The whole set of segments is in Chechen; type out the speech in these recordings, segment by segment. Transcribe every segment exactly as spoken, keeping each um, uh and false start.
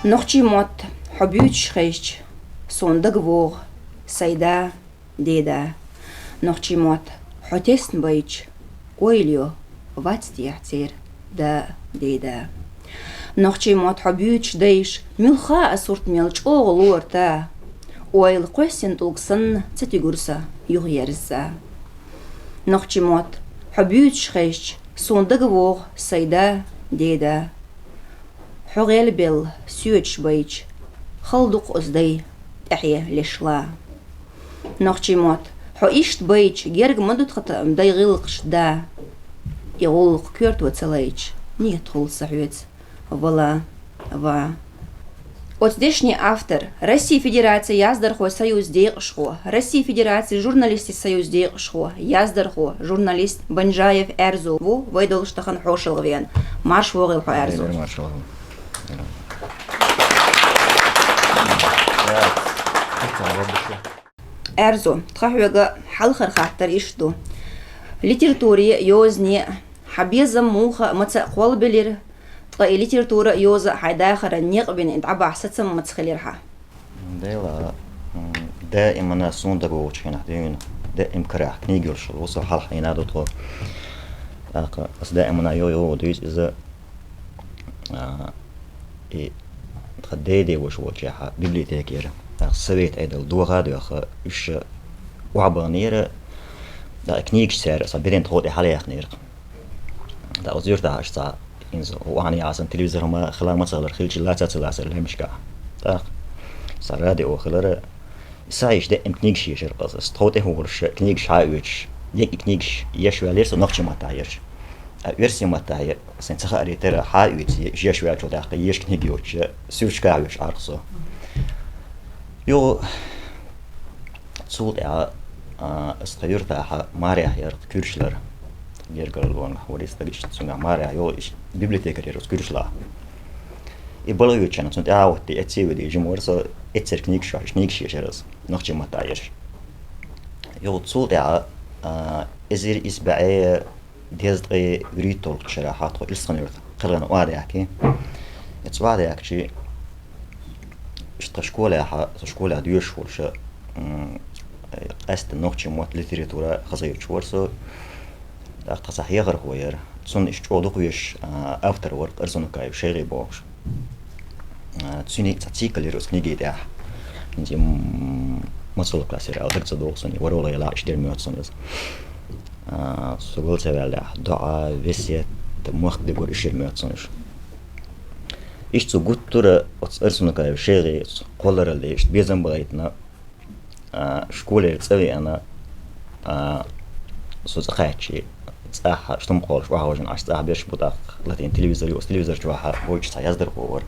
Нохчий мотт хьо буьйцуш хезча, суна дага вогӀу сай да, деда. Нохчий мотт хьо тесна байча, ойла йо вац техьа церан да, деда. Нохчий мотт хьо буьйцуш дайша, муьлхха а сурт мел чӀогӀа лорта, ойла кхоьссина тӀулг санна ца тигура со юхаерза. Нохчий мотт хьо буьйцуш хезча, суна дага вогӀу сай да, деда. Хьо гӀелбелла соьцуш байча, хала ду-кх оцу дай тӀаьхье лешла. Нохчий мотт хьо иштта байча, герга ма ду тхан дай гӀиллакхаш да. И гӀуллакх коьрто ца лайча, нийят хуьлу сан хьоьца, вала, ва. Оцу дешнийн автор, Российн Федерацин яздархойн союзан декъашхо, Российн Федерацин журналистийн союзан декъашхо, яздархо, журналист Банжаев Аьрзу ву вай долуш тахана хьошалгӀа веана. Марша вогӀийла хьо, Аьрзу. Марша вогӀийла. Аьрзу, тхан хьоьга хьалхара хаттар иштта ду. Литературе, йозане хьан безам муха а, маца а кхоллабелира, ткъа и литература а, йоза а хьайн дахаран некъ бина и дӀабахьа сацам маца хилира хьан? Дела, м, даимана суна дагавогӀучу хенахь дуьйна, даим карахь книга йолуш хилла ву со, хьалха хьийна ду тхо. ТӀаккха аса даимана йо-, йо-, дуьйцу иза, а, и тхан деден ваша волчехьа библиотека яра. ТӀаккха совет Ӏедал доха а доьхна, уьш охьабахнера, тӀаккха книгаш цара аса беден тхо тӀе хьалаяьккхинера. ТӀаккха оцу юьртахь аш цхьа инза вахана яхьа сан телевизор ма хила, ма ца хилар, хилча лаца а ца лацара лаьмнашкахь. ТӀаккха сан радио хилара, схьаийша даим книгаш ешара аса. Тхов тӀехӀуттуш книгаш хьаоьцуш, дика книгаш еш ваьллера со нохчийн маттахь ерш. А оьрсийн маттахь е-, сайн ца хаарий тера хьаоьцу, е-, еш ваьллачул тӀаккха еш книга йоцуш, суьрташкахь а оьцуш Ӏарх со. Юха цул тӀаьхьа, а, аса тхан юьртахьа марехь яра куьршалара. Гергарлонах вара и стаг, иштта цуьнгахь марехь йолу, иштта библиотекарь яра оцу куьршалахь. И бала йоьдучу хенахь цунна тӀаьхьа а хӀоттий, эцций а веъний жима вара со, эццара книгаш йохьуш, нохчийн маттахь ерш. Юха цул тӀаьхьа, а, эзар исс бӀе дезткъе вуьрхӀитталгӀачу шарахь тхо Ирсхан-Юрта кхелхина охьадаьхкий. Эцца охьадаьхкича, иштта тхан школехьа, со школехь доьшуш волуш, м, къаьсттина нохчийн мотт, литература хазахеташ вара со. ТӀаккха тхан цхьа хьехархо яра. Цунна иштта чӀогӀа дукхавезаш, а, автор вара Арсанукаев ШайгӀи бохуш. А, цуьнан цхьа цикл яра оцу книгин тӀехь. ХӀинца, м, мацалла класс яра, ала дага ца догӀу суна, варола ялахь иштта дерг моьтту суна иза. А, со гал ца ваьллехь, доӀа, весет, мохк дегор, иштта дерг моьтту суна уьш. Иштта цо гуттара оцу Арсанукаев ШайгӀис кхолларалла деш, безам бахийтина, а, школера цӀа веана, а, со цӀа кхаьччи, цӀахь штум кхоллуш охьавожийна Ӏаш, цӀахь берш бу тӀаккха латийна телевизор ю, оцу телевизор чохь вайчу цхьа яздархо вара.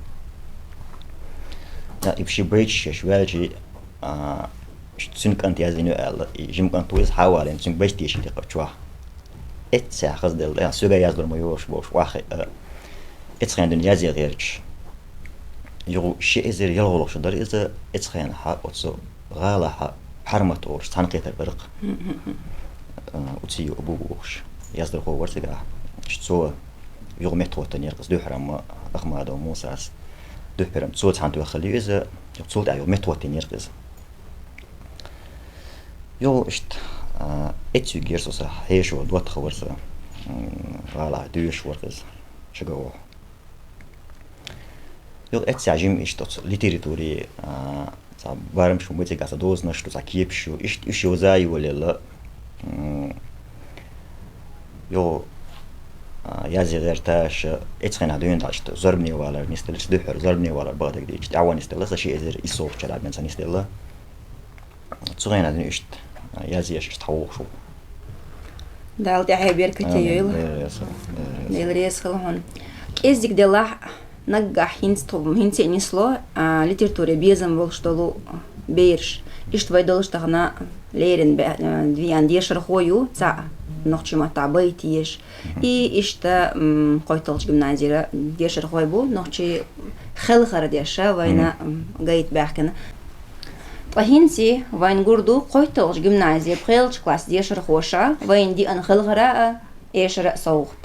Я, и ши байташ еш ваьлчи, а, цуьнан кӀанта яздина ю аьлла, и жима кӀант ву иза, хьа а валийна, цуьнга байт дешийна тӀекхаччохь. Эццехь хаза делла, я, соьга яздур ма йолуш бохуш, охьахиъна, эццахь дуьйна язъян гӀерташ. Юха ши эзар ялхалгӀа шо дара иза, эццахь хенахь оцу гӀалахь Пхьармат олуш цхьаьнакхетар бара-кх. А, Уциев Абу бохуш, яздархо вара цигахь. Цо юха меттахӀоттийнера-кх иза дуьххьара-м Ахмадов Мусас. Дуьххьара-м цо цхьаьнатоьхна хилла ю иза, юха цул тӀаьхьа юха меттахӀоттийнера-кх иза. Юха иштта, а, эццуьйгера со, сан хьешо доттагӀа вара сан, м, гӀалахь доьшуш вара-кх иза, шагаохьа. Юха эццехь жима иштта оцу литературе, а, цхьа барамаш бу, цигахь цхьа дозанаш ду, цхьа кепаш ю, иштта уьш йоза а йолаелла, м, юха, а, язъян гӀерташ, эццахь хенахь дуьйна дӀа иштта зорбане валар нисделла, дуьххьара зорбане валар бакъдерг дийцича, тӀаьхьо нисделла, сан ши эзар исс олучу шарахь бен сан нисделла. Цу хенахь дуьйна иштта, а, язъеш иштта хьан вухуш ву. Дала тӀаьхье беркате йойла. Амин. Дела реза хуьлда, Дела реза хуьлда. Дела реза хуьлда хьуна. КӀеззиг делахь, наггахь хӀинца тхо-, хӀинца а нисло, а, литературе безам болуш долу бераш. Иштта вай долуш тахана леррина бе-, а, веана дешархо ю, цхьаъ нохчийн маттахь байт еш. И иштта, м, КхойтталгӀачу гимназера дешархой бу, нохчийн хелхар деша вайна, м, гайта баьхкина. Ткъа хӀинца вайна гур ду КхойтталгӀачу гимназера пхелагӀчу классан дешархоша вайна диъна хелхар а, эшар а совгӀат.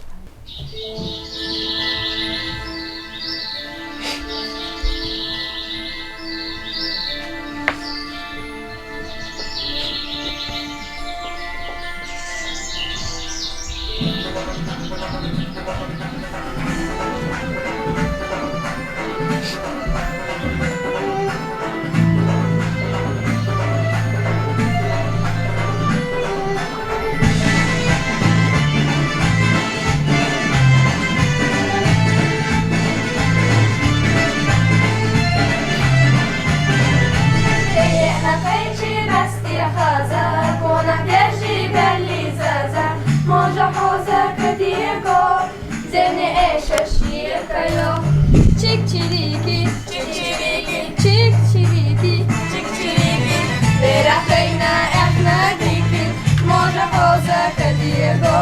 Чик-чирики, чик-чирики, чик-чирики, чик-чирики. Лерахтайна эхна дики, може хоза кадиго.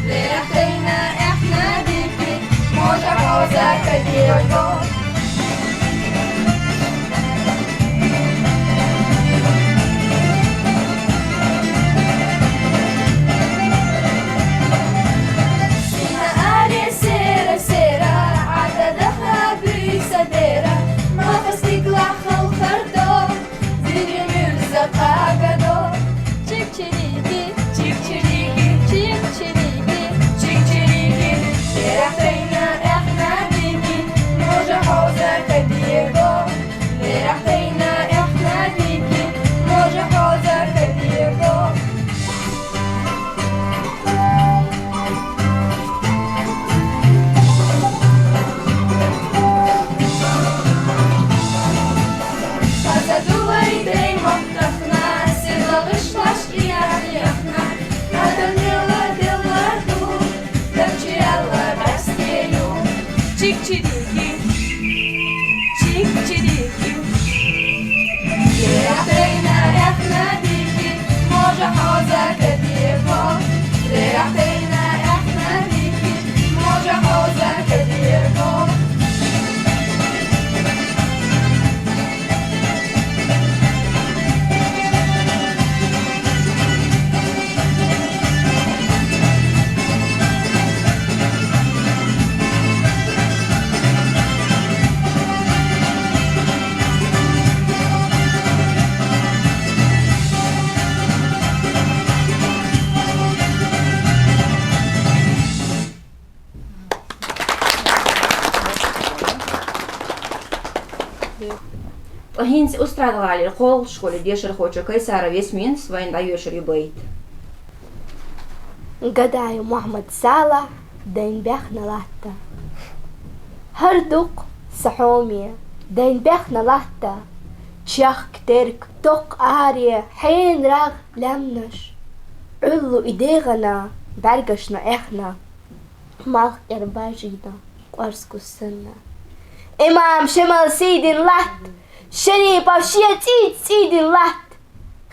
Лерахтайна эхна дики, може хоза кадиго. Чик-чирики, чик-чирики. Лерахтайна эхна дики, може хоза кадиго. Лерахтайна эхна дики, може хоза кадиго. Ва хӀинца Устрада-ГӀалара кхоалгӀачу школе дешархочо Кайсарова Ясминас вайна дӀайоьшур ю байт. Гадаев Мухьаммад-Салахь, «Дайн баьхна латта». ХӀара дукха, сан хьоме, дайн баьхна латта. Чехка терк, токха аре, хьенарагӀа лаьмнаш. Ӏуьллу и дегӀана, бӀаьргашна Ӏехна. Малх кӀера бажийна, къорзагӀа санна. Имам Шемал сийдина латта, Шерипов шен цӀийца цӀийдина латта.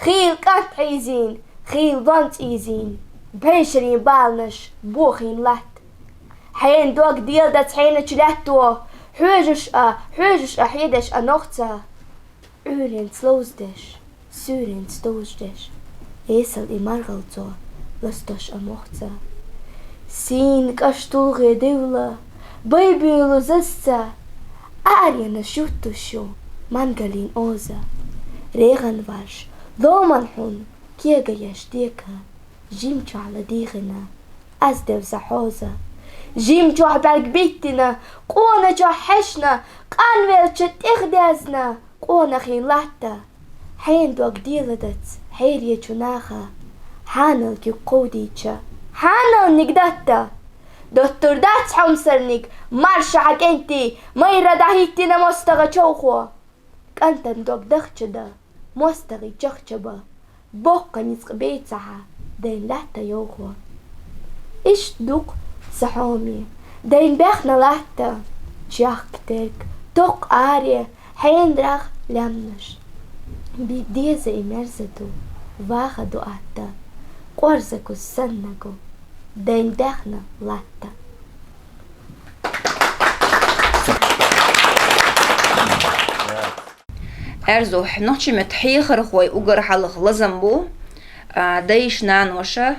Хийла кӀант хьийзийна, хийла лонца ийзийна, бӀешерийн баланаш бохийна латта. Хьенан дог деладац хьеначу лаьтто, хьоьжуш а, хьоьжуш а хьедеш а нохца. Ӏуьйренца ловзадеш, суьйренца довзадеш, эсала и маргӀалцо ластош а мохца. Сийна кӀаш тулгӀе девла, байбуьйлу зазца, аренаш юттуш ю мангалин оза. РегӀан варш, ломан хьуна, кегаеш дека, жимчохь ладийгӀина, аз девза хьоза. Жимчохь бӀаьрг биттина, къоначохь хьаьшна, къанвелча тӀех дезна, къонахий латта. Хьенан дог деладац хьеречу наха, хьанал куьг кховдийча, хьаналниг датта. Доттур дац хьомсарниг, марша хьан кӀентий, майра дӀахӀиттина мостагӀа човхо. КӀантан дог дахча дан, мостагӀий чахча бан, боккха ницкъ бей ца хьа, дайн латта йовхо. Иштта ду-кх, сан хьоме, дайн баьхна латта, чехка терк, токха аре, хьенарагӀа лаьмнаш. Бийга деза и мерза ду, ваха ду атта, къорзагӀа санна гу, дайн баьхна латта. Аьрзу, нохчийн меттан хьехархой уггар хьалха лазам бу, а, дайша, наноша,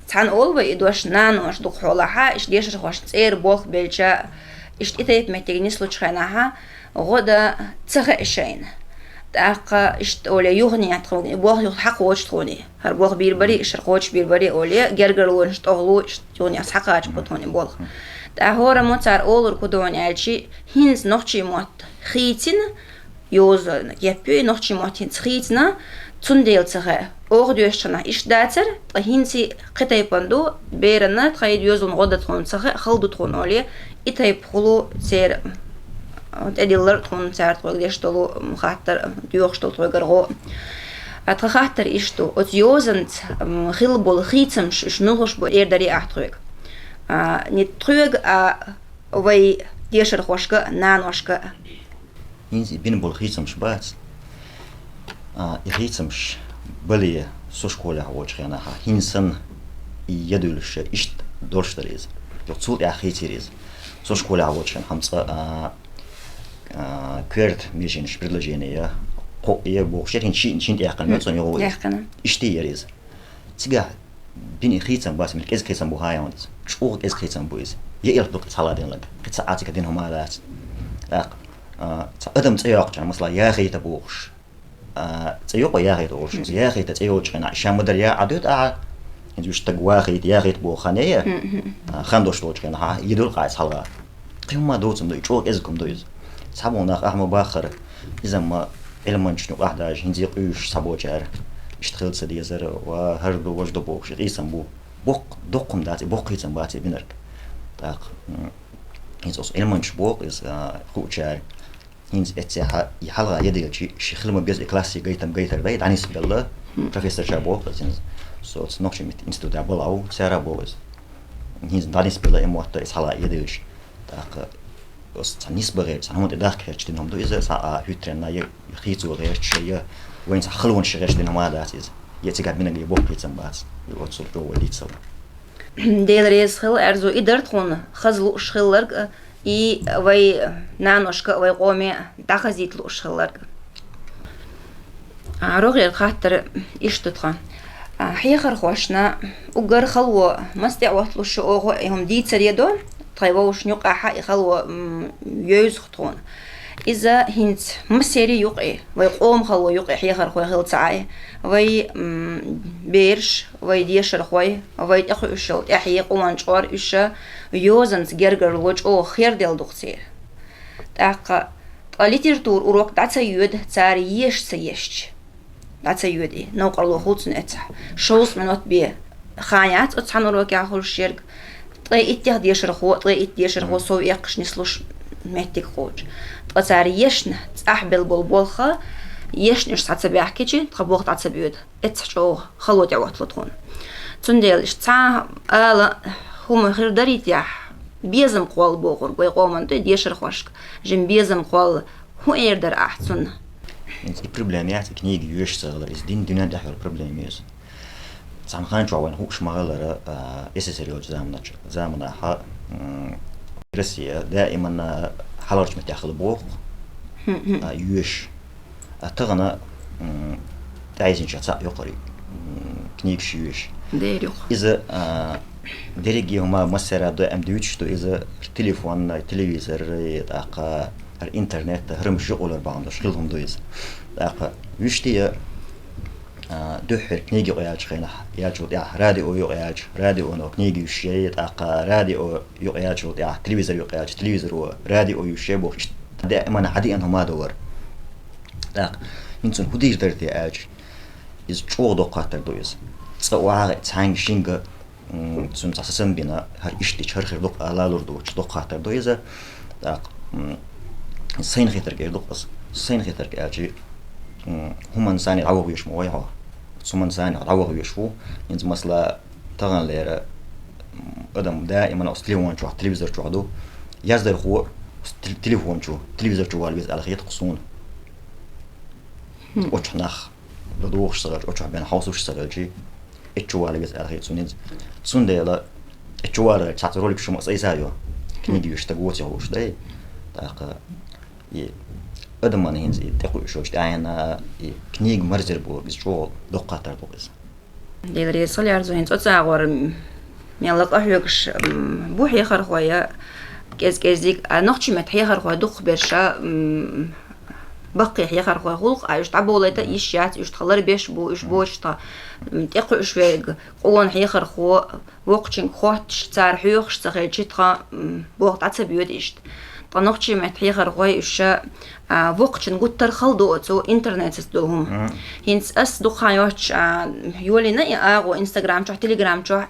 цхьана олу вай и дош, наноша дукха хьолахь, иштта дешархошна цӀера болх белча, иштта и тайпа меттиг нислучу хенахь, гӀо дан ца хаьа шайна. ТӀаккха иштта оле юханехьа тхуна, и болх юха хьакхочу тхуна. ХӀара болх бийр барий, шура кхочуш бийр барий оле, гергарлонаш тӀехула, иштта юханехьа хьакхача кху тхуна и болх. ТӀаккха хӀора мо цара олура кху дуьйна аьлчи, хӀинца нохчий мотт хийцина, йозанна кеп ю, и нохчий мотт хӀинца хийцина, цундела ца хаьа. Оха доьшучу хенахь иштта дацара, ткъа хӀинца кхин тайпана ду, берана тхайн доьзална гӀо дан тхуна ца хаьа, хала ду тхуна оле, и тайпа хуьлу церан тӀедиллар тхуна, цара тхоьга деш долу хаттар, доьхуш долу тхоьгара гӀо. А тхан хаттар иштта ду, оцу йозанца, м, хилла болу хийцамаш уьш муьлхаш бу эр дарий ахь тхоьга? А, не тхоьга, а вай дешархошка, наношка. ХӀинца и бина болу хийцамаш бац. А, и хийцамаш бале, со школехь волчу хенахь, хӀинца санна и ядуьйлуш иштта долуш дара иза. Юха цул тӀаьхьа хийцира иза. Со школехь волчу хенахь хӀама цкъа, а, а, коьрта меженаш, предложение я, кхоъ я бохуш яра, хӀинца ши-, шина тӀехь яьккхина мел цунна юха иза. Яьккхина. Иштта яра иза. Цигахь бина и хийцам бац, мел кӀезиг хийцам бу хьан иза. ЧӀогӀа кӀезиг хийцам бу иза. Я элп ду кхин цхьа ладенлаг, кхин цхьа а цигахь дина хӀума а дац. ТӀаккха, а, цхьа адам цӀе йоккхучу хенахь, масала, яхийта бохуш. А, цӀе йоккху яхийта олуш. Яхийта цӀе йолчу хенахь, ша ма-дарра я Ӏа дуьту ахьа, хӀинца уьш стаг вахийта, яхийта боху хан я, а, хан дош долчу хенахь, а, йидур къайса хьалха. Кхин хӀума доцам ду, и чӀогӀа кӀезиг хӀума ду иза. Цхьаболу нах ахьа ма-баххара, иза-ма Ӏилманчашна юкъахь даже, хӀинца къуьйсуш цхьаболчара, иштта хила ца дезара, ва хӀара ду, важа ду бохуш, и къийсам бу. Боккха, доккха хӀума дац, и боккха хийцам бац и бинарг. ТӀаккха, м, хӀинца оцу Ӏилманчаш боху иза, а, хуучара. ХӀинца эццехьа и хьалха ядийлчи, ши хила ма-безза и классе гайтам гайтар дай, дӀанисбелла, профессорша боху иза хӀинца. Со оцу нохчийн меттан институтехь балхьа ву, цара боху иза. ХӀинца дӀанисбелла и мотт иза хьалха ядийлчи. ТӀаккха оцу цхьа нисба гӀерташ, цхьа хӀума тӀе дахка гӀерташ дина хӀума ду иза, цхьа а хӀуьттаренна я хийцо гӀерташ, я вайна цхьа халонаш гӀерташ дина хӀума дац иза. Я цигахь бинарг я боккха хийцам бац. И оццул чӀогӀа вай дийцал. Дела реза хила, аьрзу, и дара тхуна хаза лууш хилларг а, и вай наношка а, вай къоме а дӀахазийта лууш хилларг а. А, рогӀера хаттар иштта ду тхан. А, хьехархошна уггар хало мас тӀе Ӏотталуш ю оха, и хӀума дийцаре до, тхайн вовшашна юкъахьа и хало, м, йовза тхуна. Иза хӀинца массеран юкъе, вай къоман хало юкъе хьехархой хила ца Ӏа, вай, м, бераш, вай дешархой, вай тӀекхуьуш йолу тӀаьхье къоман чкъор уьш йозанца гергарло чӀогӀа херделла ду-кх церан. ТӀаккха ткъа литературан урок дӀа ца йоьду цара еша ца ешча. ДӀа ца йоьду и, новкъарло хуьлу цунна эццахь. Шовзткъа минот бен хан яц оцу цхьана урокехь хуьлуш ерг. Ткъе иттех дешархо, ткъе итт дешархо сов эккхаш нислуш меттиг кхочу. Ткъа цара ешна цӀахь белла болу болх, ешна уьш схьа ца баьхкичи, тхан болх дӀа ца боьду. Эццахь чӀогӀа хало тӀеӀоттало тхуна. Цундела иштта цхьа ала хӀума хир дарий техьа, безам кхолла бохург вай къоман тӀе дешархошка, жимма безам кхолла. ХӀун эр дара ахь цунна? И проблема яц, и книга йоьшуш ца хилар, иза дин дуьнен тӀехь йолу проблема ю иза. Цхьана хан чохь вайна хууш ма-хиллара, а, С С С Р йолчу заманач-, заманахь, м, Россия даиман, а, хьалхарчу меттехь хилла боху, а, йоьшуш. А тахана, м, тӀаьхьа йисинчех цхьаъ ю кхара, м, книгаш йоьшуш. Дера ю-кх. Иза, а, дерриге хӀума массара а даим дуьйцуш ду иза, телефон, телевизор, тӀаккха хӀара интернет, хӀара муьш юкъалур бахьана долуш хилла хӀума ду иза. ТӀаккха вуьшта а, а, дуьххьара книга юкъаяьллачу хенахь, яьллачул тӀаьхьа радио юкъаяьлча, радионо книга йоьшуш яй, тӀаккха радио юкъаяьллачул тӀаьхьа телевизор юкъаяьлча, телевизоро радио йоьшуш яй бохуш, иштта даиман хьадеана хӀума ду хӀара. ТӀаккха хӀинца хӀун дийр дара те аьлча, иза чӀогӀа доккха хаттар ду иза. Цкъа охьа а цхьаьнга шинга, м, цунна цхьа сацам бина, хӀара иштта дича хӀара хир ду-кх ала лур доцуш доккха хаттар ду иза. ТӀаккха, м, сайна хетарг эр ду-кх аса. Сайна хетарг аьлча, м, хӀуманна санна дӀаваха везаш ма вай хьо. Цу хӀуманна санна дӀаваха везаш ву. ХӀинца масала, таханлера, м, адам даиман оцу телефон чохь, телевизор чохь ду. Яздархо оцу тел-, телефон чу, телевизор чу вала веза аьлла хета-кх суна. Оцу чохь нах дӀадохуш ца хилча, оцу чохь бен хьовсуш ца хилча, эццу чу вала веза аьлла хета суна хӀинца. Цундела эццу чу валар цхьацца ролик шу ма ца йисайо. Книга йоьшуш стаг воций хууш дай. ТӀаккха и адаман хӀинца и тӀекхуьуш йолчу тӀаьхьенна и книга марзъяр бохург иза чӀогӀа доккха хаттар ду-кх иза. Дела реза хила, аьрзу, хӀинца оцу агӀор, м, мелла къахьоьгуш, м, бу хьехархой, кӀез-кӀезиг, а нохчийн меттан хьехархой дукхахберш, м, баккхий хьехархой гӀулакх, а уьш дӀаболайта йиш яц, уьш тха ларбеш бу, уьш боча тха, м, тӀекхуьуш верг, къона хьехархо, вокхачунга хотташ, цар хьоьхуш ца хилча тха, м, болх дӀа ца боьду иштта. Ткъа нохчий меттан хьехархой уьш, а, вокхачун гуттар хала ду оцу интернетаца долу хӀума. ХӀинца ас дукха хан йоцуш, а, йолийна и агӀо Instagram чохь, Telegram чохь,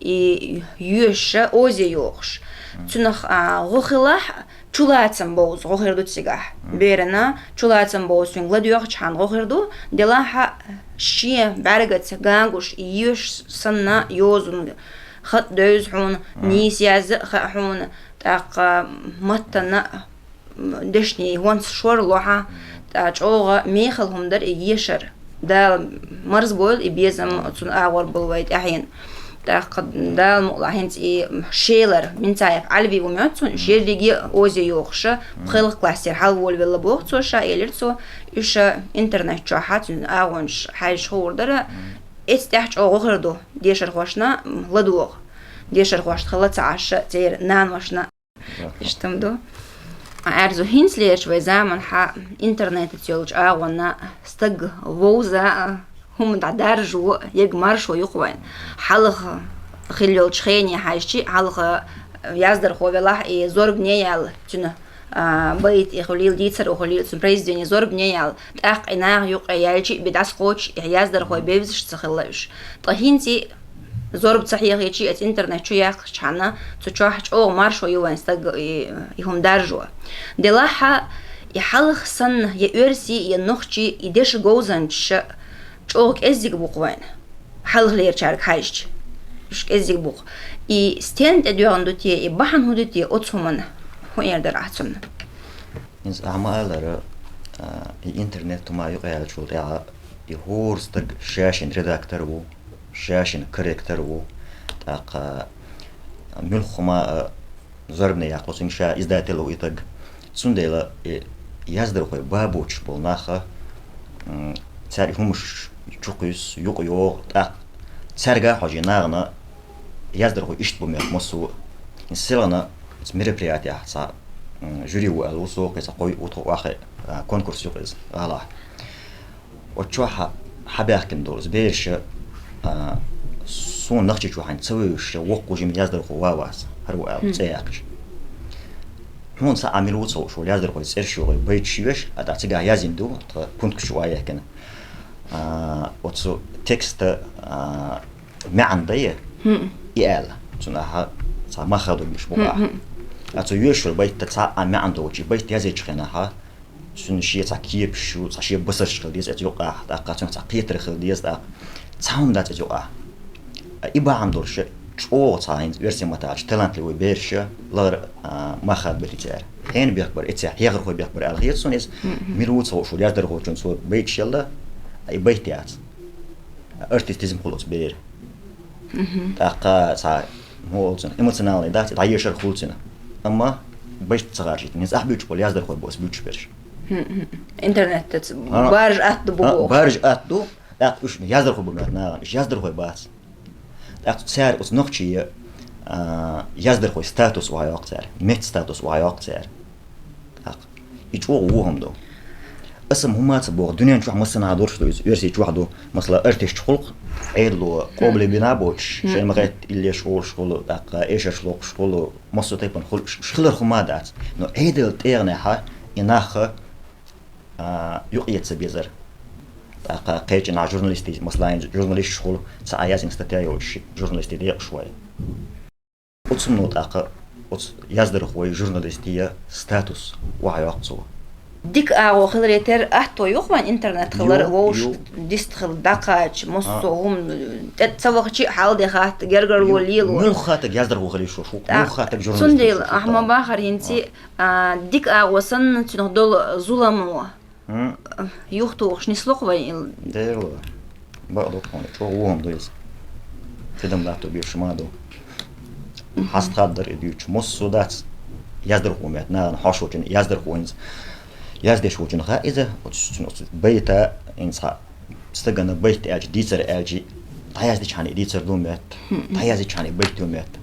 и йоьшуш, озе йохуш. Цунах, а, гӀо хилахь, чулацам бовза гӀо хир ду цигахь. Берана чулацам бовза цуьнга ладоьгӀчхьана гӀо хир ду, делахь а шен бӀаьргаца ган гуш, и йоьшуш санна йозун хатӀ девза хьуна, нийса язда а хаьа хьуна, тӀаккха маттана а, м, дешнийн хӀонца шорло хьан, тӀаккха чӀогӀа мехала хӀума дара и ешар. Дала марзбойла и безам оцунна агӀор болу вай тӀаьхьена. ТӀаккха Дала мукъалахь хӀинца и Шелар, Минцаев Ӏалви ву моьтту цунна, уьш ерриге а озе йохуша, пхоьалгӀа классера хьалаволавелла боху цо ша, элира цо, уьш интернет чохь цуьнан агӀонаш хьаьжжа хуур дара, эцу тӀехь чӀогӀа гӀо хир ду, дешархошна, м, ладогӀа. Дешархошна хила ца Ӏаш, церан наношна. Иштта ма ду. Ӏаьржа, хӀинцалерчу вай заманахь интернетаца йолчу агӀонна стаг вовза а, хӀума дӀадаржо а, ерг маршо ю-кх вайн. Хьалха хилла йолчу хене хьаьжча, хьалха яздархо велахь, и зорбане яьлла цуьнан, а, байт и хуьлийла, дийцар а хуьлийла, цуьнан произведени зорбане яьлла, тӀаккха и наха юккъе яьлча а, би дӀасакхочуш, и яздархой бевзаш ца хилла уьш. Ткъа хӀинца и зорба ца хьехийча, оцу интернет чу яьккхичхьана, цу чохь чӀогӀа маршо ю вайн стаг и, и хӀума даржо. Делахь а, и хьалха санна, я оьрсий, я нохчий, и дешан говзанчаш чӀогӀа кӀеззиг бу-кх вайна. Хьалхалерчаьрга хьаьжча, уьш кӀеззиг бу-кх. И стенна тӀедоьгӀна ду те, и бахьана хӀун ду те оцу хӀуманна? ХӀун эр дара ахь цунна? ХӀинца ахьа ма-аллара, а, и интернет хӀума юкъаяьллачул тӀаьхьа и хӀора стаг ша-шен редактор ву, ша-шен корректор ву, тӀаккха муьлхха хӀума а зорбане яккха, цуьнга ша издатель ву и стаг. Цундела и яздархой бабочух болу наха, м, цаьрга хӀумаш чукхуьссу, юкъайогӀу, тӀаккха цаьрга а хьожий нахана яздархой иштта бу моьтту массо а. Селхана оцу мероприятиехь цхьа, м, жюри ву аьлла ву со, кхин цхьа кхо-, ву тхо охьа, а, конкурс ю-кх иза, гӀалахь. Оцу чохь хьа-, хьабаьхкина долу иза бераш, а, суна Нохчийчохь хьайна ца вевзаш, воккха жима яздархо ван вац, хӀара ву аьлла, цӀе яьккхича. Хьуна цхьа а мила ву ца хууш волу яздархой цӀераш йохий байташ йоьшу, а тӀаккха цигахь язйина ду, тхан пункташ чу охьа яьккхина. А, оцу текста, а, маьӀна дай, и аьлла. Цунна ахьа цхьа мах хадо беш бу ахьа. А цу йоьшуш йолу байта цхьа а маьӀна доцучу байта язйечу хенахьа, цуьнан шен цхьа кепаш ю, цхьа шен басарш хила деза эца юкъахь, тӀаккха цуьнан цхьа кхетар хила деза тӀаккха. Цхьа хӀума дац эца юкъахь. И бахьана долуш чӀогӀа цхьа хӀинца оьрсийн маттахь талантливый бераш лара, а, мах хадбелли цара. Хьенан бехк бара эцехь, хьехархой бехк бара аьлла хета суна иза. Мила ву ца хууш волу яздархочун цо байташ елла, а и байт яц. Артистизм хуьлу оцу беран. ТӀаккха цхьа, хӀун олу цунах, эмоциональный дац, дӀаешар хуьлу цуьнан. Амма байт ца гӀаржийта, хӀинца ахь буьйцуш болу яздархой бу аса буьйцуш берш. Интернетаца баржа атта бу боху. Баржа атта ду, тӀаккха уьш яздархой бу моьтту нахана, уьш яздархой бац. ТӀаккха цара оцу нохчий, а, яздархой статус охьайоккху цара, меттан статус охьайоккху цара. ТӀаккха и чӀогӀа вон хӀума ду. Аса-м хӀума ца боху, дуьнен чохь массанхьа долуш ду иза, оьрсий чохь ду, масала, артисташ хуьлу-кх, Ӏедало къобалбина боцуш, шайна ма-хетта иллеш гӀолуш хуьлу, тӀаккха эшарш локхуш хуьлу, массо а тайпана хуьлу, уьш хилар хӀума дац. Но Ӏедалан тӀегӀанехьа и нах а, юкъаэца безар. ТӀаккха кхечанхьа журналистий, масала, журналисташ хуьлу, цхьа а язйина статья йолуш, журналистий декъаш вай. Оцунна тӀаккха оцу яздархой, журналистий статус охьайоккху цо. Дика агӀо хиларе терра атто ю-кх вайн интернет хилар, вовшах дист хила дӀакхача, массо а хӀума тӀе ца вахча а хьал де хатта, гергарло лело. Муьлхха стаг яздархо хила йиш йолуш ву, муьлхха стаг журналист хила йиш йолуш ву. Цундела ахьа ма бахара хӀинца, а, дика агӀо санна, цунах долу зуламо юхатухуш нисло-кх вай. Дера, бакъду хьуна, чӀогӀа вон хӀума ду иза. Тидам латто беш хӀума ду. Хьаста хаддар и дуьйцуш, массо а дац. Яздархо моьтту нахана, хьош волчун яздархо хӀинца. Яздеш волчун хаьа иза, оцу цуьнан оцу байта, хӀинца хьа стагана байт аьлча, дийцар аьлча, дӀаяздичхьана и дийцар ду моьтту, дӀаяздичхьана и байт ду моьтту.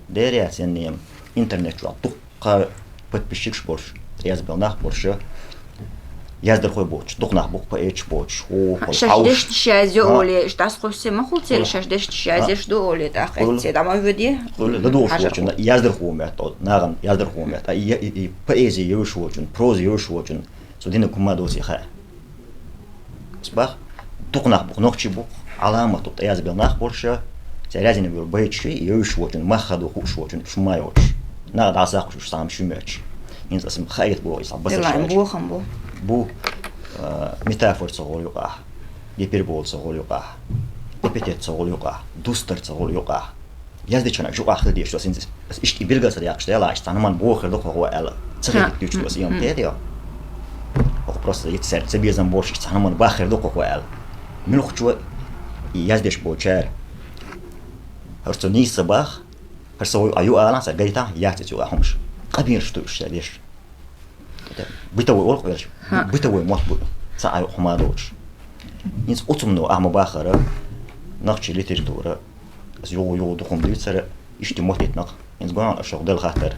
Дера яц, яннема, интернет чохь дуккха подписчикаш болуш, язбелла нах болуш, Яздархой боцуш, дукха нах бу-кх поэташ боцуш, хӀу, хӀу, шаьш хьовш. Дешнаш язъю оле, иштта дӀасакхуссу ма хул церан, хӀу, шаьш дешнаш язъеш ду оле, тӀаккха хӀу, эцце дӀа ма вуьди. ХӀу, ладугӀуш хьажар волчун, хӀу. Яздархо метта, нагӀан яздархо метта, и, и, и поэзи йовш волчун, прози йовш волчун, цу динан хӀума доций хаьа. Ас бах, дукха нах бу-кх, нохчий бу-кх, Ӏаламат бу-кх, тӀаязбелла нах болуш, церан язйина йолу байташ йовш волчун, мах хадо хууш волчун, шума йоцуш. НагӀа дӀасакхуш уьш схьа-м шума йоцуш. ХӀинца ас-м хаийта боху и схьа басар шаьш. Бохам бу. Бу, а, метафора ца гӀолу юкъахь, гипербола ца гӀолу юкъахь, эпитет ца гӀолу юкъахь, дустар ца гӀолу юкъахь. Яздечунах юкъахь хила дезаш ду ас хӀинца. Ас иштта и билгал ца даккхаш делахь, иштта цхьана хӀуманна бохур ду-кх хӀокхо аьлла. Ца хетийта дуьйцуш ду ас, и ам тӀе а. ХӀокху просто иштта цаьрга ца безам болуш, иштта цхьана хӀуманна баххир ду-кх хӀокхо аьлла. Муьлххачо и яздеш болчара. ХӀара со нийса ца бах, хӀара со вуй а ю алахь, сан гайтахь, яц иза юкъахь хӀумаш. Къабелаш ду уьш ша деш. Бытовой олу-кх велаш. ХӀа. Бытовой мотт бу. Цхьа а юкъа хӀума доцуш. ХӀинца оцу хӀумано ахь ма баххара, нохчийн литература, аса югӀу-югӀу дукха хӀума дуьйцура, иштта мотт йитинарг. ХӀинца гонах аша делла хаттар,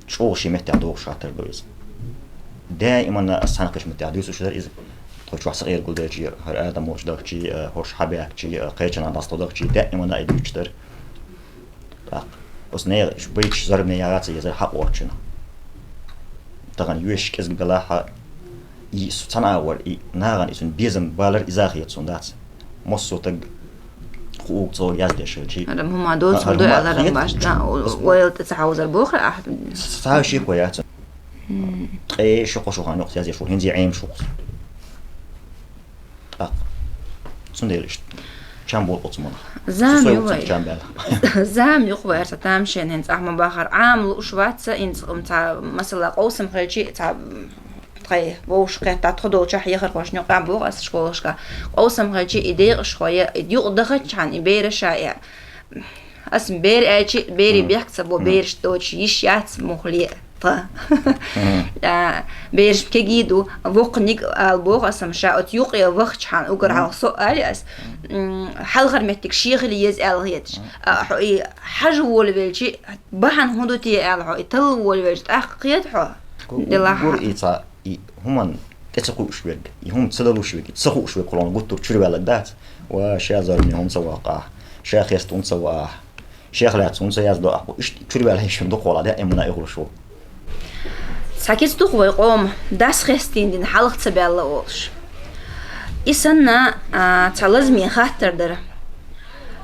чӀогӀа шен меттехь догӀуш хаттар ду иза. Даиманна аса цхьана кхечу меттехь дуьйцуш дара иза. Тхо чохь сакъерга гулдечи, хӀара Адам волчу дахчи, хӀорш хьабаьхкичи, кхечанхьа дӀасадохкичи, даиманна а и дуьйцуш дара. ТӀаккха оцу нехан уьш байташ зорбане яхаца езара хьакъ оццуна. Тахана йоьшуш кӀезиг белахь а, и цхьана агӀор, и нахана и цуьнан безам балар иза хета суна дац. Массо а таг хууг цо яздеш хилчи. Адам хӀума доцург ду аьлла, адам баш, да, ойла тӀе ца хьовзар бохура ахь. Цхьа а шеко яц. Ткъе ши-кхо шо хан юкъа язъеш ву, хӀинца Ӏемаш ву-кх. ТӀаккха. Цундела иштта. Чам болу оцу манах. Зама ю вай. Чам баьлла. Зама юкъа вай аса тамашийна хӀинца ахь ма бахара. Ӏама лууш вац ца, хӀинца цхьа масала къовсам хилчи, цхьа тхайн вовшах кхетта тхо долчохь ехархошна юкъахь боху аса школашка. Къовсам хилчи, и декъашхой, и юкъа дахачхьана, и бераш а, и Ас бер аьлчи, берийн бехк ца бо, бераш доцуш йиш яц мухле тхан. А, бераш кегий ду, воккханиг ала боху ас-м ша оцу юкъе вахчахьана, угар хьалха со а али ас. М, хьалхара меттиг шен хила еза аьлла хеташ. А, хьо и хьажа волавелчи, бахьана хӀун ду те аьлла хьо, и талла волавелчи, тӀаккха кхета хьо. Гу-, гу-, делахь гур и цхьа, и хӀуманна тӀе ца кхуьуш верг, и хӀума ца далуш верг, и ца хууш верг хьуна гуттар чуьра ваьлларг дац. Ва, ша зорбане хӀума ца ваккха ахь, ша хеста хӀума ца ваха ахь, шех лаьцна хӀума ца яздо ахь, бу иштта чуьра ваьлла хӀиншина дукхахула, даимана а ихуш ву. Цхьа кица ду-кх вай къома, дас хестийна дина хьалха ца баьлла олуш. И санна, а, цхьа лазаме хаттар дара.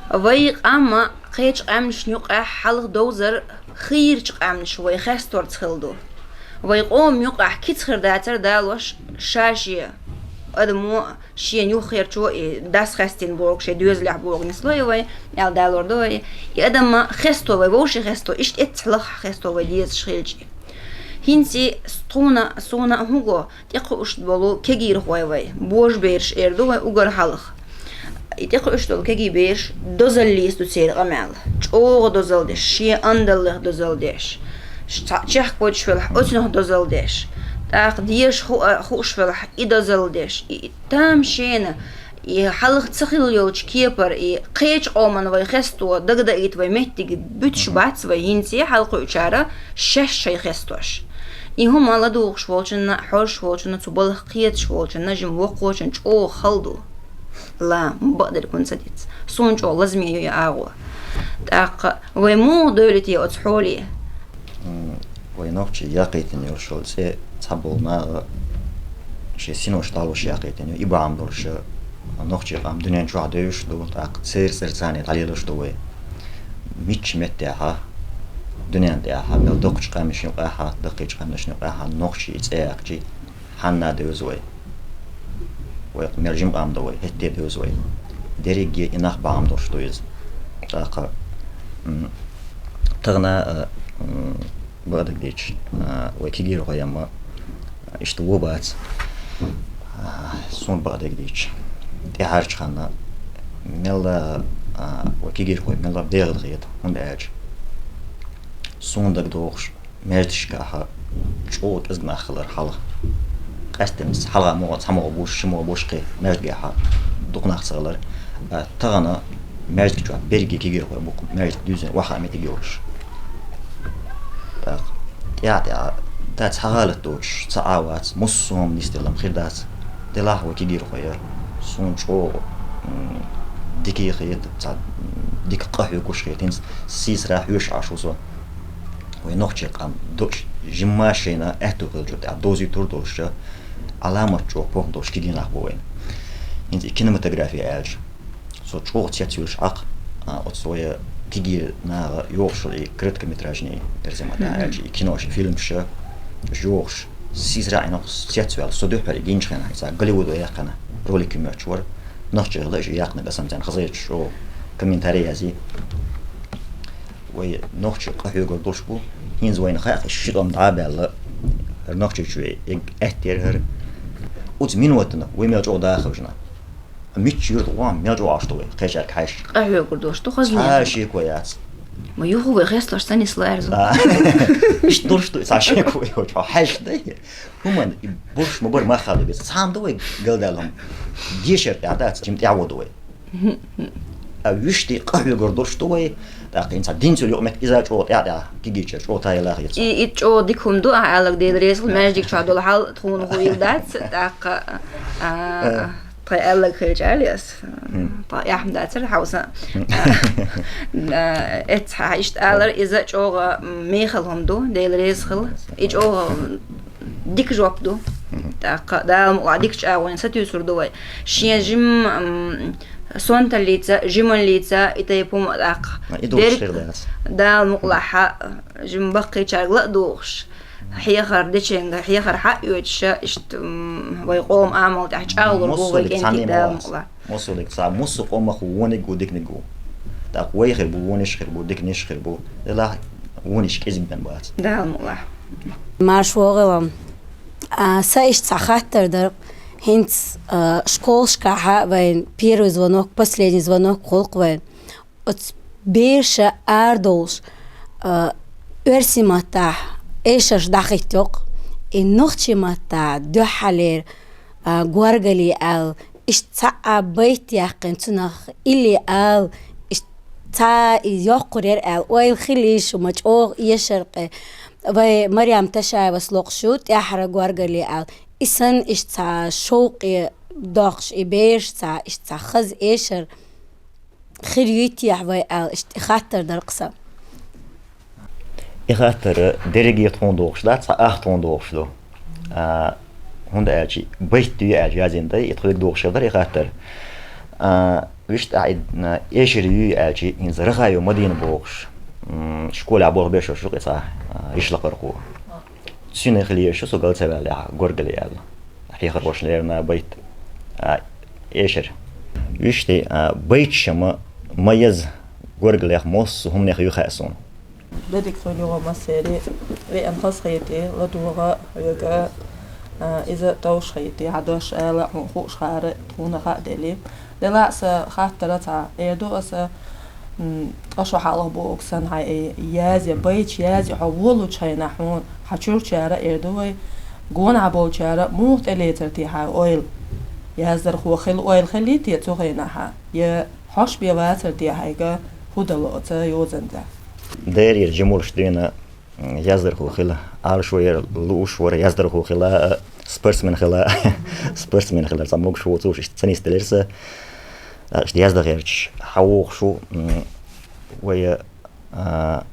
Вай къам кхечу къаьмнашна юкъахь хьалха довзар хийрачу къаьмнаш вай хесторца хилла ду. Вай къоман юкъахь кица хир дацара далош ша-шен адамо, шена юххерчо и дас хестийна бохург шен доьзалехь бохург нисло и вай, аьлла далор ду вай. И адам хесто вай, вовшийн хесто, иштта эццахь лахахь хесто вай дезаш хилча. ХӀинца тхуна, суна а хӀун го, тӀекхуьуш болу кегийрхой вай, божабераш эр ду вай угар хьалха. И тӀекхуьуш долу кегий бераш дозаллица ду церан къамел. ЧӀогӀа дозалла деш, шен андаллех дозалла деш. Ш-, цхьаъ чехка воьдуш велахь, оцунах дозалла деш. ТӀаккха деша ху-, а, хууш велахь, и дозалла деш. И, и тамашийна, и хьалха ца хилла йолчу кепара, и кхечу къоман вай хесто дагадаийта вай меттиг буьтуш бац вай хӀинца, хьалакхуьучара шаьш шайн хестош. И хӀума ладугӀуш волчунна, хьожуш волчунна, цу балха кхеташ волчунна, жима воккхачунна чӀогӀа хала ду. Ла, бакъдерг хӀунда ца диц? Суна чӀогӀа лазаме ю и агӀо. ТӀаккха вай муха девлла те оцу хьоле? М, вай нохчий яккхийтина йолуш йолу цӀе цхьаболу наха шен синош дӀалуш яккхийтина ю. И бахьана долуш нохчий къам дуьнен чохь девзаш ду, тӀаккха церан цӀера царна дӀалелаш ду вай. Мичча меттехьа, дуьнен тӀехьа, мел доккхачу къаьмнашна юкъахьа, даккхийчу къаьмнашна юкъахьа нохчий цӀе яьккхичи, хьанна девза вай. Вай мел жима къам ду вай, хӀетте девза вай. Дерриге и нах бахьана долуш ду иза. ТӀаккха, м, тахана, а, м, бакъдерг дийцича, а, вай кегийрхой ма, а, иштта вон бац. А, суна бакъдерг дийцича, тӀаьхьарчу ханна мелла, а, вай кегийрхой мелла бегӀа дахийта, хӀунда аьлча суна дагадогӀуш, маьждигашкахьа чӀогӀа кӀезиг нах хилар хьалха. Къаьсттина хьалха могӀа, цхьа могӀа буш, ши могӀа буш кхин маьждигехьа дукха нах ца хилар. А, тахана маьждиг чохь берриге кегийрхой бу-кх, маьждиг дуьзна охьа меттиг йолуш. ТӀаккха тӀаьхьа-тӀаьхьа Та цхьа гӀалат доцуш, ца Ӏа вац, массо а хӀума нисделла хир дац. Делахь вай кегийрхой, суна чӀогӀа, м, дика хета, цхьа, м, дика къахьоьгуш хета, хӀинца сийсара хьоьжуш Ӏаш ву со. Вай нохчийн къам дош, жимма шайна аьтту хилча тӀехь дозуьйтур долуш, Ӏаламат чӀогӀа похӀма долуш кегий нах бу вайн. ХӀинца и кинематография аьлча, со чӀогӀа цецвуьйлуш Ӏа, а, оцу вай кегий наха йохуш и короткометражный, эрсий маттахь аьлча, и кинош, и фильмаш, уьш йохуш, сийсара Ӏа нах цецваьлла, со дуьххьара гинчу хенахь, иза Голливуд вай яьккхина, ролик моьттуш вара, нохчий хилла уьш яьккхинарг, аса царна хазахеташ чӀогӀа комментарий язйи. Вай нохчий къахьоьгур долуш бу, хӀинца вайна хаьа, ши тӀом дӀа а баьлла, хӀара Нохчийчоь, и аьттера хӀара. Оцу минотана вай мел чӀогӀа даха хевшина. Мичча юьртахь ван мел чӀогӀа Ӏаш ду вай, кхечаьрга хьаьжча. Къахьоьгур долуш ду, хазна цхьа яц. Шеко яц. Ма юха вай хестош ца нисло аьрзу. Да. Иштта долуш ду, цхьа шеко вай, чӀогӀа хьаьжча дай. ХӀуманна и бурш ма бара мах хала веза. Цхьамма ду вай галдаьлла хӀума. Дешар тӀехь дац, жима тӀехь ву ду вай. А вуьшта къахьоьгур долуш ду вай. ТӀаккха хӀинца динцул юкъаметтиг иза чӀогӀа тӀехь-тӀехь кегийчара чӀогӀа тайла хеза. И, и чӀогӀа дика хӀума ду, ахьа аьлларг Дела реза хила, маьждиг чохь долу хьал тхуна хӀун йила дац, тӀаккха, а, тхайн аьлларг хилча аьлла ас. Тхо эхь ма дацара хьовса. А, эцхьа иштта алар, иза чӀогӀа мехала хӀума ду, Дела реза хила. И чӀогӀа дика жоп ду. ТӀаккха Дала мукъалахь дика чӀагӀонийн сатуьйсур ду вай. Шен жим, м, сонталлица, жималлица, и тайпа хӀума тӀаккха. И духуш дерг хир дац. Дала мукъалахь жим баккхийчаьрга ла а духуш. Хьехар деченга, хьехар хьаоьцуша, иштта, м, вай къоман амал тӀехь чӀагӀлур бу вай кӀентий Дала мукъалахь. Массо а дика ца, массо а къомах ву вониг ву, диканиг ву. ТӀаккха вай хир бу, вониш хир бу, диканиш хир бу. Делахь вониш кӀезиг бен бац. Дала мукъалахь. Марш вогӀалам. А, са иштта цхьа хаттар дара. ХӀинца, а, школашкахьа вайн первый звонок, последний звонок кхулкх вайн. Оцу бераша арадовлуш, а, оьрсийн маттахь эшарш дӀахӀиттайоккху, и нохчийн маттахь дуьххьалера, а, горгали аьлла, иштта цхьа а байт яьккхина цунах, или аьлла, иштта цхьа а и йоккхур яра аьлла, ойла хилийша ма чӀогӀа эшар къе. Вай Марьям Ташаевас локхуш ю, тӀаьххьара горгали аьлла, и санна иштта цхьа шовкъе доккхуш, и бераш цхьа, иштта цхьа хаза эшар. Хир юй техьа вай аьлла, иштта и хаттар дара-кх сан. И хаттар дерриге тхуна догӀуш дац, цхьа ах тхуна догӀуш ду. А, хӀунда аьлча, байт дуй аьлча язйина дай, и тхоьга догӀуш хир дара и хаттар. А, вуьшта ахь и, а, эшар юй аьлча, хӀинца Рахаев Мадина бохуш, м, школехь болх беш йолуш ю-кх и цхьа, а, йишлакхархо. Цуьнан хила езаш ю со гал ца ваьллехь, горгали аьлла. Хьехархошна лерина байт, а, эшар. Вуьшта, а, байташ ма, ма еза горгалех массо а хӀуманех юй хаьа суна. Дерриг суна юха массеран веана хазахетий, ладогӀа хьоьга, а, иза товш хетий, хьан дош ала, хьуна хууш хаар, тхуна хаа делий. Делахь а сан хаттар цхьа эр ду аса, м, ткъа шо хьалха бохург санна, хьайн и язъян, байташ язъян хьо волучу хенахь хьуна, хьан чуьрчара эр ду вай, гонахь болчара муха тӀелецар те хьан ойла? Яздархо хила ойла хиллий те цу хенахьа? Я хьош бен вацар те хьайга, хӀун дало оцу йозанца? Дерригара жимурш дуьйна, м, яздархо хила, Ӏалашо яра, лууш вара, яздархо хила, а, спортсмен хила, спортсмен хила, цхьа могуш воцуш, иштта ца нисделира сан. А, иштта яздан гӀерташ хьан вогӀуш ву, м, вай, а,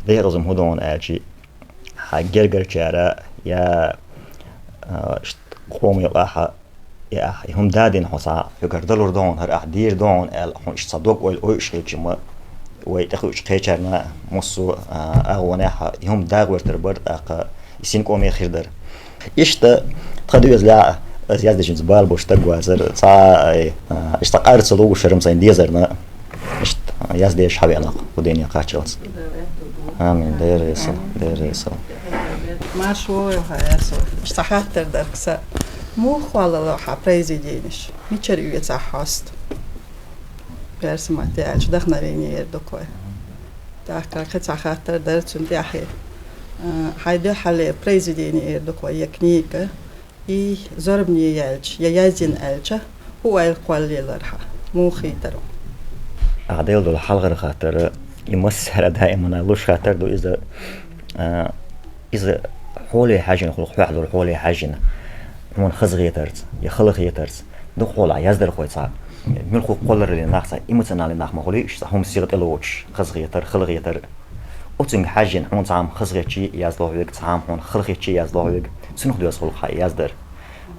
декъаза хӀун ду хьуна аьлча, хьан гергарчара я, а, иштта къоман юкъахь, и ахь, и хӀума дадина хьо цхьа, хьуьгара далур ду хьуна, хӀара ахь дийр ду хьуна аьлла, хьуна иштта цхьа дог-ойла ойуш хилча ма, вай тӀекхуьучу кхечарна массо а, агӀонехь, и хӀума дагӀоьртар бара, тӀаккха и синкъоме хир дара. Иштта тхан доьзалехь, аса яздечуьнца бала болуш стаг вацара, цхьа, ай, а, иштта къар ца лугуш хӀара-м сайн дезарна, иштта яздеш хьавеана-кх кху дуьнен кхаччалц. Амин, Дела реза, Дела реза. Марш вогӀийла хьо, Эрсо. Иштта хаттар дара-кх сан. Муха кхоллало хьан произведенеш? Мичара оьцу ахь хьоста? Эрсий матте аьлча, вдохновение эр ду-кх вай. ТӀаккха кхин цхьа хаттар дара цунна тӀаьхье. А, хьайн дуьххьарлера произведение эр ду-кх вай, я книга, и зорбане яьлча, я яздина аьлча, хӀун ойла кхоллаелира хьан? Муха хийтара? Ахь делла долу хьалхара хаттар, и массара а даимана луш хаттар ду иза, а, иза Хьоле хьажжина хӀулах хьоахадора, хьоле хьажжина. Хьона хазахетарца, я халахетарца. Дукха хьолахь яздархой цхьа. Муьлхха кхолларале нах цхьа, эмоциональный нах ма хуьлий, уьш цхьа хӀума сиха тӀелоацаш, хазахетар, халахетар. Оцунга хьажжина хьона цхьа хӀума хазахетчий яздолхьа вега, цхьа хӀума хьона халахетчий яздолхьа вега. Цунах доьза хӀулах хьа яздар.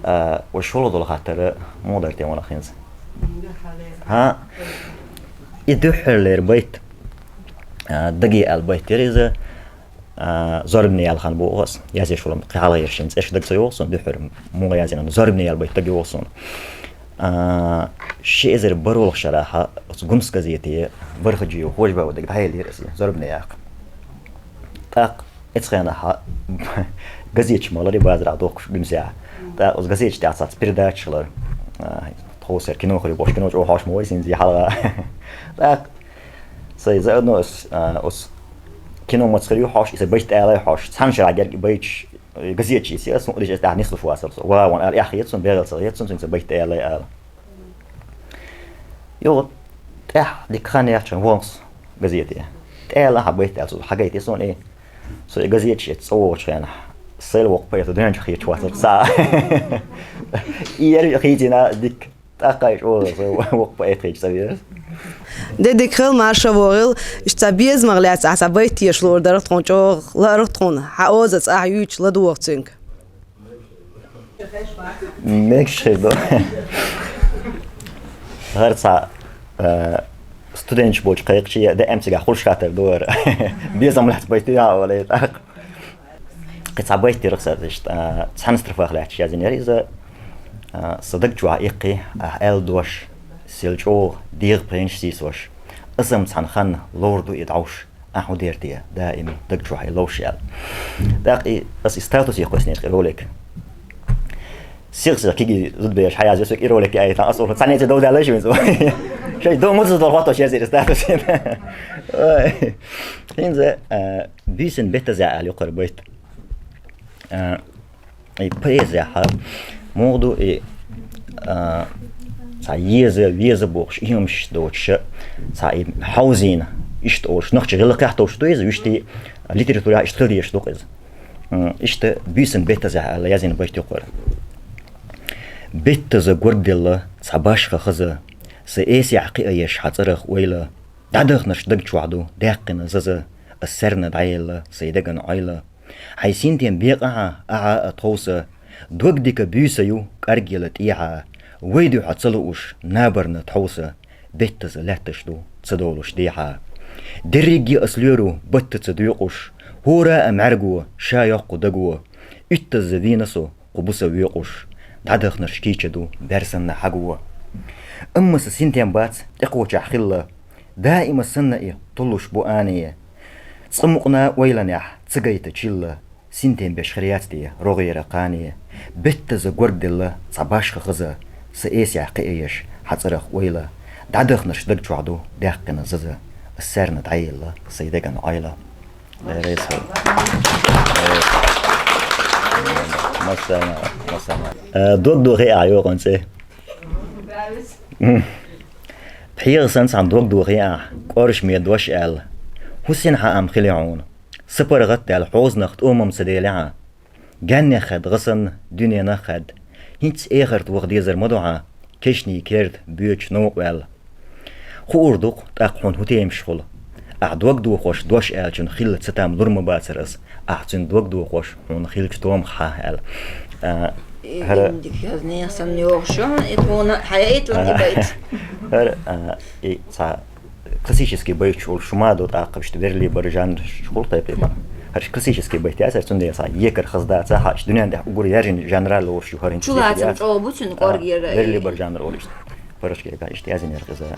А, уж шолгӀа дола хаттар муха дар те ванах хӀинца. ХӀа? И дуьххьарлера байт. А, даге аьлла байт яр иза. А, зорбане яьлла хан боху ас. Язъеш волу кхин хьалха ерш шен цӀераш дага ца йогӀу суна дуьххьара, муха язйина. Зорбане яьлла байт дага йогӀу суна. А, ши эзар бархӀалгӀачу шарахь оцу «Гумс» газете Бархаджиев Хожабаев дага дӀаеллера аса, зорбане яккха. ТӀаккха оцу хенахь газеташ ма лари базарахь дохкуш Гумсехь. ТӀаккха оцу газеташ тӀехь цхьацца передачаш лара. А, тховсара кино хир ю бохуш, кино чӀогӀа хьош ма вай синзе хьалха. ТӀаккха Сайн заодно ас, а, ас кино мацахир ю хьош, иза байт алай хьош, цхьана шарахь герга байташ, э, газеташ исъе, ас мукъадеш ас тӀехь нислуш вацара со. Ва, ван ала эхь хета сон, бегӀал ца хета сон, цуьнца байт алай ала. Йо, тӀехь дика хан яхчан вонс газете. ТӀела хьа байт аьлла, со хьагайти сон, э. Со и газеташ эцна цӀа вогӀучу хенахь, сайла воккха поэт дуьнен чу хеташ вацара са. И яр хийцина дика. ТӀаккха и чӀогӀа со воккха поэт хеташ ца вера. Де дика хила, марша вогӀийла, иштта цхьа безамах лаьцна ахьа цхьа байт теша луур дара тхуна чӀогӀа, лаара тхуна, хьан оза цӀахь юьйцуш ладогӀа цуьнга. Мегаш хир ду. ХӀара цхьа, э, студенташ болчу кхайкхачий, даим цигахь хуьлуш хаттар ду хӀара. Безам лаьцна байт ю хьан олий тӀаккха. Кхин цхьа байт дира аса, иштта, а, цхьана строфах лаьтташ язйина яра иза, а, сан даг чохь иккхи, ахь аьлла дош, сел чӀогӀа, дегӀан пхенаш сийсош. Аса-м цхьана ханна ловр ду и дӀовш, ахь хӀун дер те, даим даг чохь и ловш аьлла. ТӀаккха и, аса и статусе кхоьссинера и ролик. Сих-сих кегий зудабераш хьаязъян соьга и ролик яйта, аса олу, цхьаьнца дов даьлла шуьца. Шайн дов муьлхха долу хӀоттош язйира статусе. Ой. ХӀинца, а, «Буьйсанна беттаза» аьлла ю кхара байт. А, и поэзехь муха ду и, а, цхьа еза, веза бохуш, и хӀумаш доцуша, цхьа и хьовзийна, иштта олуш, нохчийн гӀиллакхехь товш ду иза, вуьшта литературехь иштта хила дезаш ду-кх иза. М, иштта «Буьйсанна беттазехь» аьлла язйина байт ю кхара. Беттаза горгделла цхьа башха хаза, сан эсехь кхиаеш хьан цӀарах ойла, дӀадахнарш даг чохь ду даьккхина заза, ас саьрна дӀаелла сайн деган Ӏойла. Хьайн синтем бекъахьа, ахьа а тховса, дог дика буьйса ю кӀаргъяла тӀехьа, вай дуьхьа ца лууш набарна тхьовса, беттаза лаьтташ ду ца долуш дехьа. Дерриге ас лоьру баттаца доькъуш, хӀора а мӀаьрго ша йоккху даго, уьттазза вийна со кху буса воькъуш, дӀадахнарш кийча ду бер санна хьаго. Амма сан синтем бац тӀекхочехь хилла, даима санна и туллуш бу ане. Цкъа мукъна ойланехь ца гайта чилла, синтем беш хир яц те рогӀера кхане. Беттаза горгделла цхьа башха хаза, сан эсехь кхиаеш хьан цӀарах ойла. ДӀадахнарш даг чохь ду даьккхина заза, ас саьрна дӀаелла сайн деган Ӏойла. Леррис хьо. Массарна, массарна. Э, дог дохий ахь йокъан цӀе? М. ПхьегӀа санна цхьана дог дохий ахь, кӀоршаме дош аьлла. ХӀун сина хьаам хили хьуна? Са паргӀат даьлла хьозанах тӀомам ца делахьа. Гаьннех хад гӀа санна, дуьненах хад. ХӀинца эхарт ваха дезар ма ду хьан, кешний керта боьчу новкъа ваьлла. Хуур ду-кх тӀаккха хьуна хӀун темаш хуьлу. Ахь дог дохош дош аьллачун хилла цатам лур ма бацара ас, ахь цуьнан дог дохош хьуна хилчу томах хьан аьлла. А, и хӀара гиндик язне сан йогӀуш, и тхуна хьаяйтла и байт. ХӀара, а, и цхьа классический байташ олуш ма ду тӀаккха, иштта верли бара жанр хуьлу тайпа бара. ХӀара классический байт яцара, цундела цхьа екар хаза дац, хьа иштта дуьнен тӀехь уггар яьржина жанралла олуш ю хӀара хӀинца. Чулацам чӀогӀа бу цуьнан кӀоргера. Верли бара жанр олу иштта. Парашкега иштта язйинера иза.